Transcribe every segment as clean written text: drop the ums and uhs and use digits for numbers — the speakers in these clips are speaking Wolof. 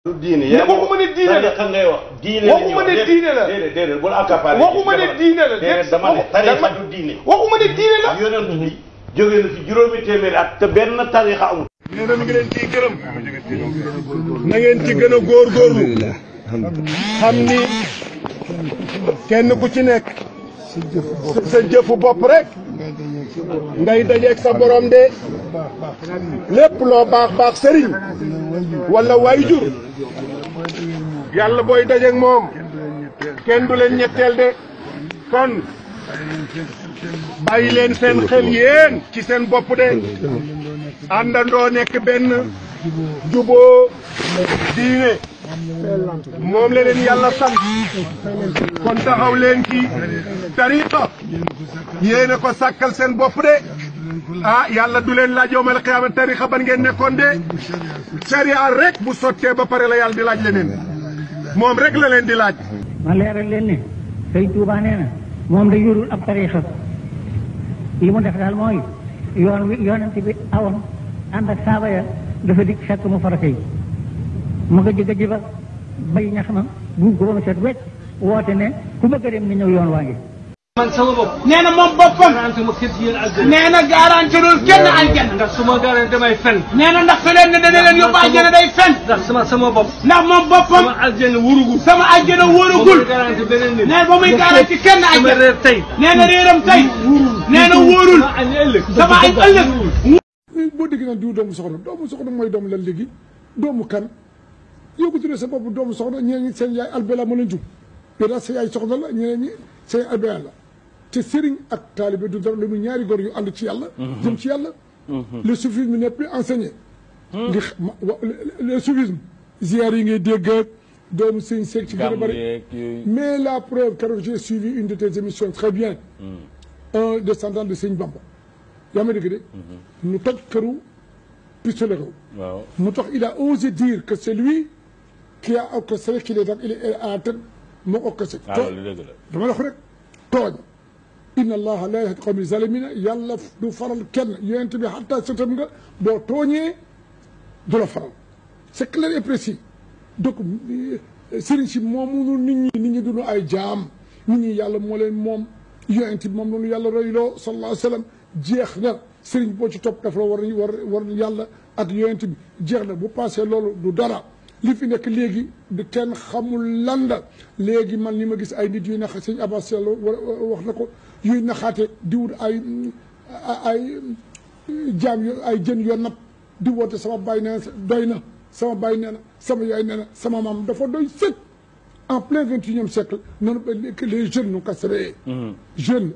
du diine yaa waxuma ne diine la tarixa ngay wax. diine la waxuma ne diine la déedéet déedéet bul accaparé. waxuma ne diine la déedéet dama ne tarixa du diine. waxuma ne diine la. yonent bi jóge na fi juróomi téeméeri at te benn tarixa amul. nee na mi ngi leen ciy gërëm. na ngeen ci gën a góorgóorlu. xam ni kenn ku ci nekk. sa jëfu bopp rek. ngay dajeeg sa borom de. lépp loo baax baax sëriñ. wala waayjur. yàlla booy dajeeg moom. kenn du leen ñetteel de. kon. bàyyi leen seen xel yéen ci seen bopp de. àndandoo nekk benn. juboo diine. moom la leen yàlla sant. kon taxaw leen ci tariqa. yéen a ko sàkkal seen bopp de. ah yàlla du leen laaj yawmal qiyaama tariqa ban ngeen nekkoon de. sariya rek bu sottee ba pare la yàlla di laaj leneen. moom rek la leen di laaj. ma leeral leen ne Sëñ Tuubaa nee na moom da yorul ab tariqa li mu def daal mooy yoon wi yonent bi awoon ànd ak saaba ya dafa dikk fekk mu farata yi mu nga jëgg jiba bay ñax ma buñ ko ba mu set wecc woote ne ku bëgg a dem ni ñëw yoon waa ngi man sama bopp nee na moom boppam garanti ma kër yéen aljanna nee na garanti lul kenn aljanna ndax su ma garanti damay fen nee na ndax su leen ne dana leen yóbbu aljanna day fen ndax sama bopp ndax moom boppam sama aljanna wurugul sama aljanna wóoragul garanti beneen nit nee ba muy garanti kenn sama aljanna réer tey nee na réeram tey nee na wóorul sama añ ëllëg sama añ ëllëg boo déggee nag diw doomu soxna mooy doomu lan léegi doomu kan yow ko tuddee sa bopp doomu soxna ñeneen ñi seen yaay albela ma leen jur péda sa yaay soxna la ñeneen ñi seen albela la te sëriñ ak taalibe du dara lu mu ñaari góor yu ànd ci yàlla jëm ci yàlla le soufisme n'est plus enseigné ngi le soufisme ziyaar yi ngay dégg ak doomu sëñ seeg ci gën a bëri mais la preuve car j'ai suivi une de tes émissions très bien un descendant de sëñ Bamba yaa ma dégg de ñu toj këru pistolet waaw mu tax il a osé dire que c'est lui qui a orchestré qu'il est à la tête moo orchestré dama la ko rek tooñ inna allaha la yahdi qawmi zalimina yàlla du faral kenn yonent bi xataa sëtam nga boo tooñee du la faral c'est clair et précis donc sëriñ si moomu nit ñi duñu ay jaam nit ñi yàlla moo leen moom yonent bi moom loolu yàlla royloo sallallahu alayhi wa sallam jeex na sëriñ boo ci topp daf la war yàlla ak yonent bi jeex na bu passé loolu du dara li fi nekk léegi di kenn xamul lan la léegi man li ma gis ay nit yuy nax sëñ Abbas Yàlla wax na ko yuy naxaate di wut ay jaam yo ay jën yoo napp di woote sama baay nee na doy na sama baay nee na sama yaay nee na sama maam dafa doy sëkk en plein 21e siècle noonu les jeunes nu ko créé jeunes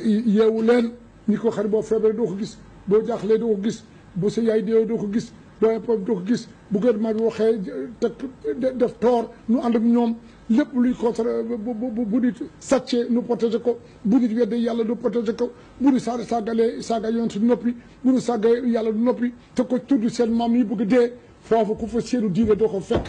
yeewu leen ñi ko xam ne boo feebaree doo ko gis boo jaaxlee doo ko gis boo sa yaay deewee doo ko gis boo épreuve doo ko gis bu gouvernement bi waxee teg def toor nu ànd ak ñoom lépp luy contre bu nit sàccee nu protéger ko bu nit wedde yàlla du protéger ko bu nit saaga yonent du noppi bu nit saaga yàlla du noppi te ko tudd seen maam yi bëgg dee foofu ku fa seenu diine doo ko fekk